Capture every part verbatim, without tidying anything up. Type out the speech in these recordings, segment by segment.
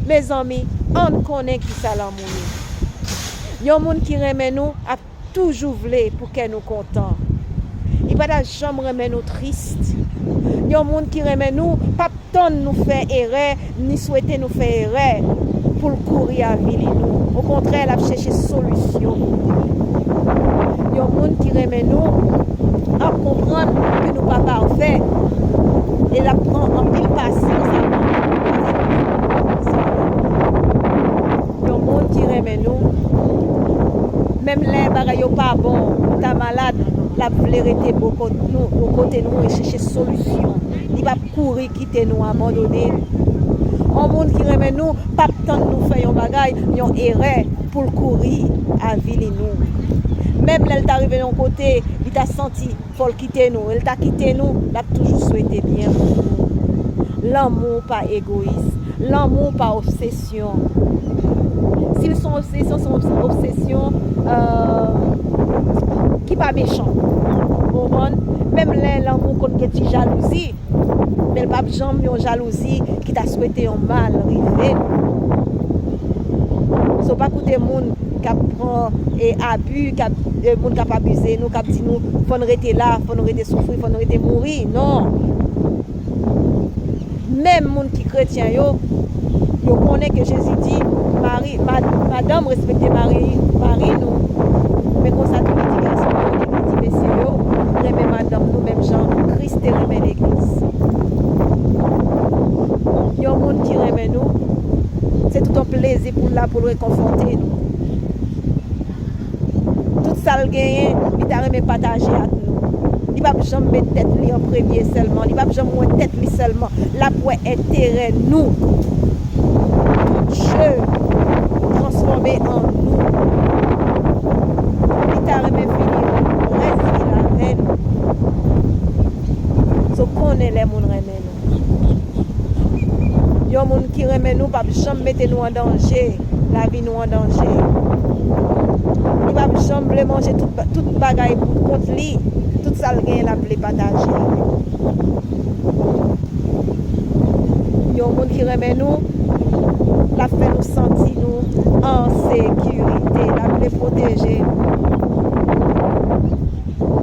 Mezanmi, ann konnen kisa lanmou ye. Yon moun ki renmen nou ap toujou vle pou kè nou kontan. Li pa ta janm renmen nou tris. Yon moun ki renmen nou p ap tann nou fè erè, ni swete nou fè erè pou l kouri avili nou. Okontrè, l ap chèche solisyon pou nou. Yon moun ki renmen nou ap konprann ke nou pa pafè e l ap pran anpil pasyans avèk nou. Yon moun ki renmen nou, menm lè bagay yo pa bon, nou ta malad, l ap vle rete bò kot nou, bò kote nou e chèche solisyon. Li p ap kouri kite nou, abandone nou. Yon moun ki renmen nou p ap tann nou fè yon bagay, yon erè, pou l kouri avili nou. Menm lè l ta rive yon kote, li ta santi fò l kite nou, e l ta kite nou, l ap toujou swete byen pou nou. Lanmou pa egoyis. Lanmou pa obsesyon. Si l se yon obsesyon, se yon obs- obsesyon, euh, ki pa mechan. Ou konprann? Menm lè lanmou konn gen ti jalouzi, men l p ap janm yon jalouzi ki ta swete yon mal rive nou. So, pa koute moun k ap pran, e, abi, k ap, e, moun k ap abize nou, k ap di nou, "Fò n rete la, fò n rete soufri, fò n rete mouri." Non. Menm moun ki kretyen yo, yo konnen ke Jezi di, "Mari, mad- madanm, respekte mari, mari nou." Men konsa tou, li di gason yo, li di mesye yo, "Renmen madanm nou menm jan Kris te renmen legliz." Yon moun ki renmen nou, se tout yon plezi pou l la pou l rekonfòte nou. Tout sa l genyen, li ta renmen pataje ak nou. Li p ap janm met tèt li an premye sèlman. Li p ap janm wè tèt li sèlman. L ap wè enterè nou. Tout je transfòme an nou. Li ta renmen fini rès vi l avè nou. So, konnen lè moun renmen nou. Yon moun ki renmen nou p ap janm mete nou an danje, lavi nou an danje. Li p ap janm vle manje tout, tout bagay pou kont li. Tout sa l genyen, l ap vle pataje avè nou. Yon moun ki renmen nou, l ap fè nou santi nou an sekirite, l ap vle pwoteje nou.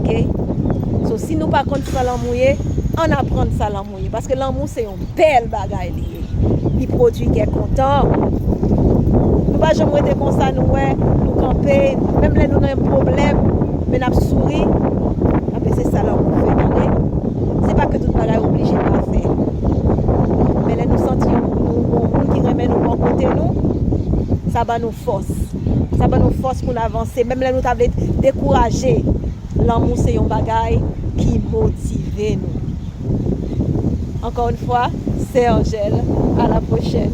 Oke? So, si nou pa konn sa lanmou ye, ann aprann sa lanmou ye. Paske lanmou se yon bèl bagay li ye. Li pwodui kè kontan. Nou pa janm rete konsa, nou wè, nou kanpe, menm lè nou nan yon pwoblèm, men n ap souri. Anben, se sa lanmou fè, tande. Se pa ke tout bagay oblije pafè. Men lè nou santi yon, nou, yon moun ki renmen nou bò kote nou, sa ban nou fòs. Sa ban nou fòs pou n avanse. Menm lè nou ta vle dekouraje, lanmou se yon bagay ki motive nou. Encore une fois, c'est Angèle. À la prochaine.